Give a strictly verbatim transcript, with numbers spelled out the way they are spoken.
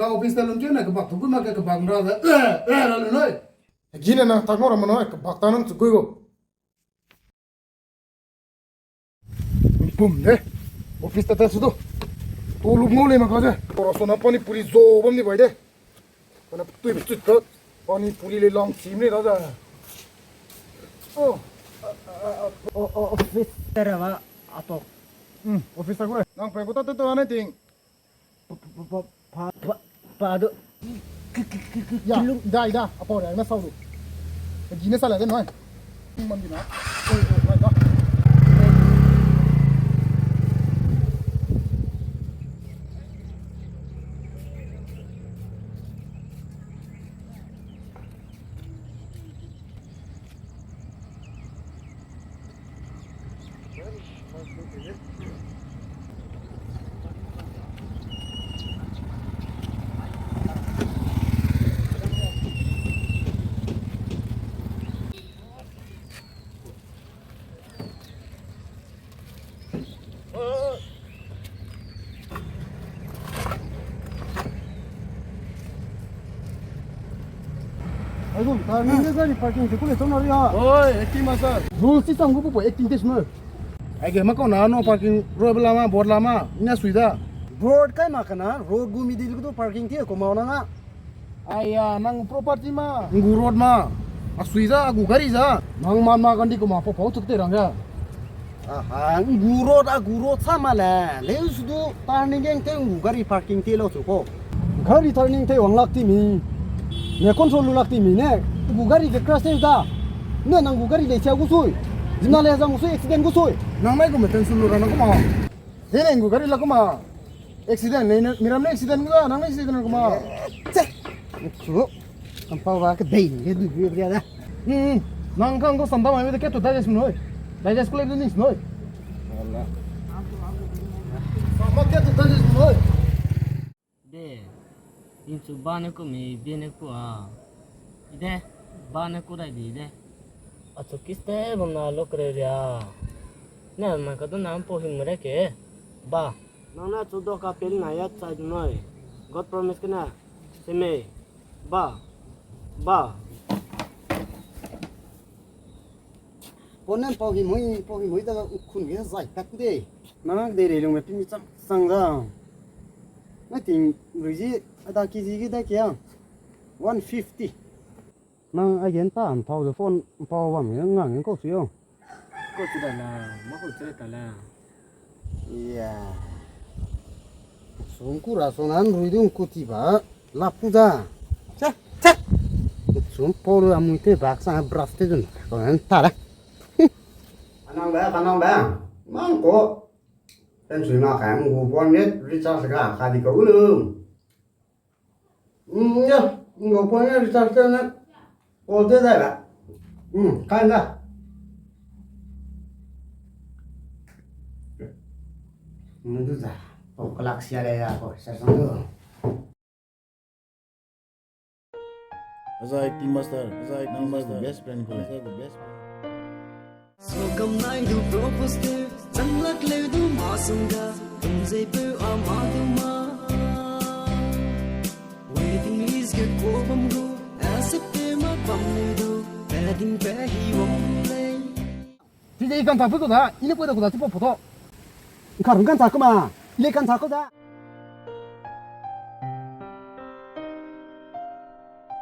Ka office ta lungkeu ne kebak tu gu ma ke kebak ra de. Eh, eh, ra lu noi. Gine na ta ngau ra ma noi, kebak ta nang chu gui go. Pum de. Office ta ta su du. Tu lu ngau le ma ka de. Ora so na pani puri zo bam ni bai de. Pana tui bi tut ka. Pani puri le lang chim le da da. Oh. Oh, oh, office ta ra ba ato. Hmm, office ta gu re. Nang pe gu ta tu tu ane ting. Pa, pa, pa, pa, pa, pa, do. Ki, ki, ki, ki, ya, ki lu. Ida, ida, a pau re, na sau lu. Gine sa la de noi. Mam di na. Oi, oi, oi, da. Aigu, ta ni ne gari parking te ku le chang na ri a. Oi, acting master. Rules chi chang gu pu pu acting test me. Aige ma kau na no parking road lama, board lama, ina sui da. Board kai ma kana, road gu middle gu du parking te ku mau na nga. Aya, nang property ma, ngu road ma, a sui za, a gu gari za. Nang man ma gandi ku ma pau pau chuk te rang ga. Aha, ngu road, a gu road sa ma le. Leu su du turning geng te ngu gari parking te lo chu ko. Gari turning te wang lak ti mi. Ne control lu lak ti mi ne. Ngu gari ke crash te da. Ne nang gu gari le sia gu sui. Zimna le zang gu sui, accident gu sui. Nang mai ku me tension lu ra na ku ma. He ne ngu gari la ku ma. Accident ne, ne, miram ne accident gu da, nang ne accident ku ma. Che. Chu. Kampau ba ke dei, ke du, du, du, da. Hmm, hmm. Nang kang ko sanda mai de ke tu digest noi. Digest ko le du nis noi. Wala. Sama ke tu digest noi. De, inchu ba ne ku mi, be ne ku a. Ide, ba ne ku dai di de. Achu kiste bam na lo kere ria. Ne, ma ka du na mpo him re ke. Ba. Nang na chu do ka pel na ya chai du noi. God promise ke na. Seme. Ba. Ba. Pau nen pau himui, pau himui da khun ge zai tak de. Nang de re lung me pimi chang chang da. Ngai ting rui zi ada ki zi ge da kia. One fifty. Nang a gen ta mpau de phone mpau bam ge ngang ge kau su yo. Kau su da la, ma kau su da la. Ya. Sungku ra sung nan rui dung ku ti ba, lap ku za. Cha, cha. Sung pau lu amui te bak sa brush te dun. Ko nan ta la. Anang ba, kanang ba. Mang ko. Ten sui ma ka ngu phone net recharge ka ka di ko lu. Hmm, ya, ngu phone net recharge te na. Call te dai ba. Hmm, kan da. Ndu za. Ko kalak sia le ya ko, sa sang du. Azai acting master, azai acting master, best friend ko. Azai best friend. So kam nai du propose te, chang lak leu du ma sung ga, tum zei peu a ma du ma. Waiting list ge ko bam gu, accept te ma bam leu du, adding pe hi wang lei. Tizai kan ta pu ko da, i ne pui da ko da, ti po po to. Nkarun kan ta ko ma, i le kan ta ko da.